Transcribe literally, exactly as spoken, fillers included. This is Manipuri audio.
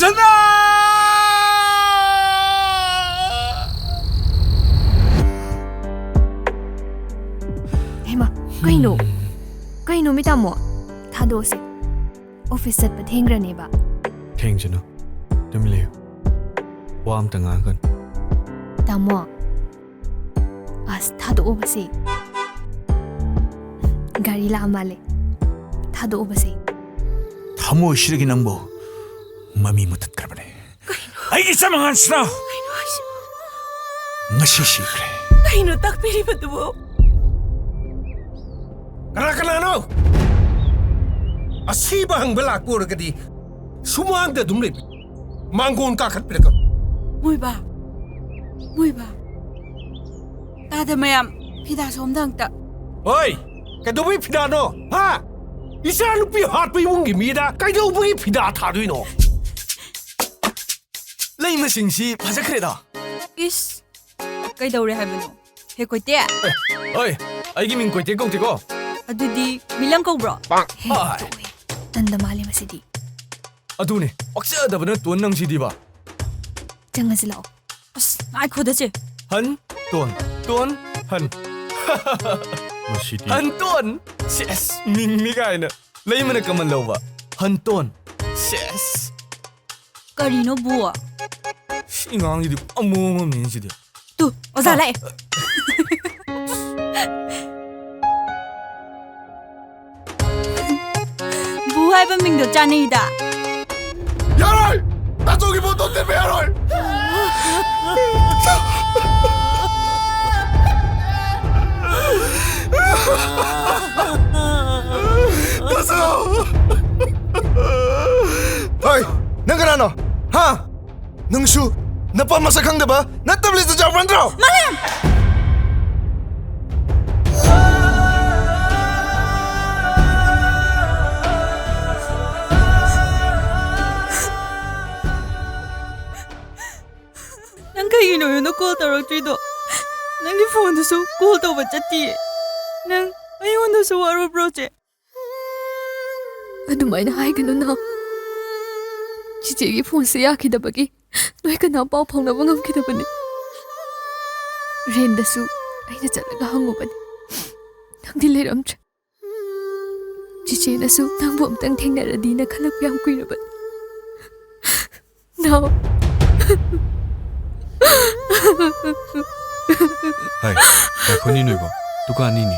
ꯁꯅꯥ! ꯍꯩꯃꯥ, ꯀꯩꯅꯣ? ꯀꯩꯅꯣ ꯃꯤ ꯇꯥꯃꯣ? ꯊꯥꯗꯣꯛꯑꯁꯦ꯫ ꯑꯣꯐꯤꯁ ꯆꯠꯄ ꯊꯦꯡꯈ꯭ꯔꯅꯦꯕ꯫ ꯊꯦꯡꯖꯅꯨ꯫ ꯇꯨꯃꯤꯟ ꯂꯩꯌꯨ꯫ ꯋꯥ ꯑꯝꯇ ꯉꯥꯡꯒꯅꯨ꯫ ꯇꯥꯃꯣ, ꯑꯁ, ꯊꯥꯗꯣꯛꯎꯕꯁꯦ꯫ ꯒꯥꯔꯤ ꯂꯥꯛꯑ ꯃꯥꯜꯂꯦ꯫ ꯊꯥꯗꯣꯛꯎꯕꯁꯦ꯫ ꯊꯃꯣꯏꯁꯤꯗꯒꯤ ꯅꯪꯕꯨ ꯃꯃꯤ ꯃꯨꯊꯠꯈ꯭ꯔꯕꯅꯦ꯫ ꯑꯩꯒꯤ ꯏꯆꯝ ꯑꯉꯥꯡꯁꯤꯅ ꯀꯩꯅꯣ ꯍꯥꯏꯁꯤꯕꯣ? ꯉꯁꯤ ꯁꯤꯈ꯭ꯔꯦ꯫ ꯀꯩꯅꯣ ꯇꯥꯛꯄꯤꯔꯤꯕꯗꯨꯕꯨ? ꯀꯅꯥ ꯀꯅꯥꯅꯣ? ꯑꯁꯤꯕ ꯍꯪꯕ ꯂꯥꯛꯄ ꯑꯣꯏꯔꯒꯗꯤ ꯁꯨꯃꯥꯡꯗ ꯑꯗꯨꯝ ꯂꯩꯕ꯫ ꯃꯥꯡꯒꯣꯟ ꯀꯥꯈꯠꯄꯤꯔꯛꯀꯅꯨ꯫ ꯃꯣꯏꯕꯥ, ꯃꯣꯏꯕꯥ, ꯇꯥꯗ ꯃꯌꯥꯝ, ꯐꯤꯗꯥ ꯁꯣꯝꯗ ꯑꯝꯇ꯫ ꯍꯣꯏ, ꯀꯩꯗꯧꯕꯩ ꯐꯤꯗꯥꯅꯣ? ꯍꯥ? ꯏꯆꯥ ꯅꯨꯄꯤ ꯍꯥꯠꯄ ꯏꯃꯨꯡꯒꯤ ꯃꯤꯗ ꯀꯩꯗꯧꯕꯒꯤ ꯐꯤꯗꯥ ꯊꯥꯗꯣꯏꯅꯣ? ꯂꯩꯃꯁꯤꯡꯁꯤ ꯐꯖꯈ꯭ꯔꯦꯗ꯫ ꯏꯁ, ꯀꯩꯗꯧꯔꯦ ꯍꯥꯏꯕꯅꯣ? ꯍꯦ ꯀꯣꯏꯇꯦ꯫ ꯑꯦ, ꯍꯣꯏ, ꯑꯩꯒꯤ ꯃꯤꯡ ꯀꯣꯏꯇꯦ ꯀꯧꯗꯦꯀꯣ꯫ ꯑꯗꯨꯗꯤ ꯃꯤꯂꯝ ꯀꯧꯕ꯭ꯔꯣ? ꯍꯦ, ꯍꯣꯏ꯫ ꯇꯣꯛꯑꯦ꯫ ꯇꯟꯗ ꯃꯥꯜꯂꯦ ꯃꯁꯤꯗꯤ꯫ ꯑꯗꯨꯅꯦ, ꯄꯛꯆꯗꯕꯅ ꯇꯣꯟ ꯅꯪꯁꯤꯗꯤꯕ꯫ ꯆꯪꯉꯁꯤ ꯂꯥꯛꯑꯣ꯫ ꯑꯁ, ꯉꯥꯏꯈꯣꯗ ꯆꯦ꯫ ꯍꯟ, ꯇꯣꯟ, ꯇꯣꯟ, ꯍꯟ꯫ ꯃꯁꯤꯗꯤ꯫ ꯍꯟ ꯇꯣꯟ꯫ ꯁꯦꯁ, ꯃꯤꯡꯅꯤ ꯀꯥꯏꯅ꯫ ꯂꯩꯃꯅ ꯀꯃꯟ ꯂꯧꯕ꯫ ꯍꯟ ꯇꯣꯟ꯫ ꯁꯦꯁ꯫ ꯀꯔꯤꯅꯣ ꯕꯨ? ꯁꯤ ꯑꯉꯥꯡꯁꯤꯗꯤ ꯄꯨꯔꯥ ꯃꯑꯣꯡ ꯑꯃꯅꯤ ꯁꯤꯗꯤ꯫ ꯇꯨ, ꯑꯣꯖꯥ ꯂꯥꯛꯑꯦ꯫ ꯕꯨ ꯍꯥꯏꯕ ꯃꯤꯡꯗꯣ ꯆꯥꯅꯩꯗ꯫ ꯌꯥꯔꯣꯏ! ꯇꯥꯆꯧꯒꯤ ꯄꯣꯠꯇꯣ ꯊꯤꯟꯕ ꯌꯥꯔꯣꯏ! ꯇꯥꯆꯧ! ꯍꯣꯏ, ꯅꯪ ꯀꯅꯥꯅꯣ? ꯍꯥ? ꯅꯪꯁꯨ ꯅꯄꯥ ꯃꯁꯛ ꯈꯪꯗꯕ ꯅꯠꯇꯕ ꯂꯤꯁꯇ ꯆꯥꯎꯕ ꯅꯠꯇ꯭ꯔꯣ? ꯃꯥꯂꯦꯝ! ꯅꯪ ꯀꯩꯒꯤꯅꯣ ꯑꯩꯉꯣꯟꯗ ꯀꯣꯜ ꯇꯧꯔꯛꯇ꯭ꯔꯤꯗꯣ? ꯅꯪꯒꯤ ꯐꯣꯟꯗꯨꯁꯨ ꯀꯣꯜ ꯇꯧꯕ ꯆꯠꯇꯤꯌꯦ꯫ ꯅꯪ ꯑꯩꯉꯣꯟꯗꯁꯨ ꯋꯥꯔꯧꯕ꯭ꯔꯣ, ꯆꯦ? ꯑꯗꯨꯃꯥꯏꯅ ꯍꯥꯏꯒꯅꯨ, ꯅꯥꯎ꯫ ꯆꯤꯆꯦꯒꯤ ꯐꯣꯟꯁꯦ ꯌꯥꯈꯤꯗꯕꯒꯤ ꯅꯣꯏ ꯀꯅꯥ ꯄꯥꯎ ꯐꯥꯎꯅꯕ ꯉꯝꯈꯤꯗꯕꯅꯤ꯫ ꯔꯦꯟꯗꯁꯨ ꯑꯩꯅ ꯆꯠꯂꯒ ꯍꯪꯉꯨꯕꯅꯤ, ꯅꯪꯗꯤ ꯂꯩꯔꯝꯗ꯭ꯔꯦ꯫ ꯆꯤꯆꯦꯅꯁꯨ ꯅꯪꯕꯨ ꯑꯝꯇꯪ ꯊꯦꯡꯅꯔꯗꯤꯅ ꯈꯜꯂꯛꯄ ꯌꯥꯝ ꯀꯨꯏꯔꯕꯅꯤ꯫ ꯅꯥꯎ꯫ ꯍꯥꯏ, ꯉꯥꯏꯈꯣꯅꯦ ꯅꯣꯏꯕꯣ, ꯗꯨꯀꯥꯟꯅꯤꯅꯦ꯫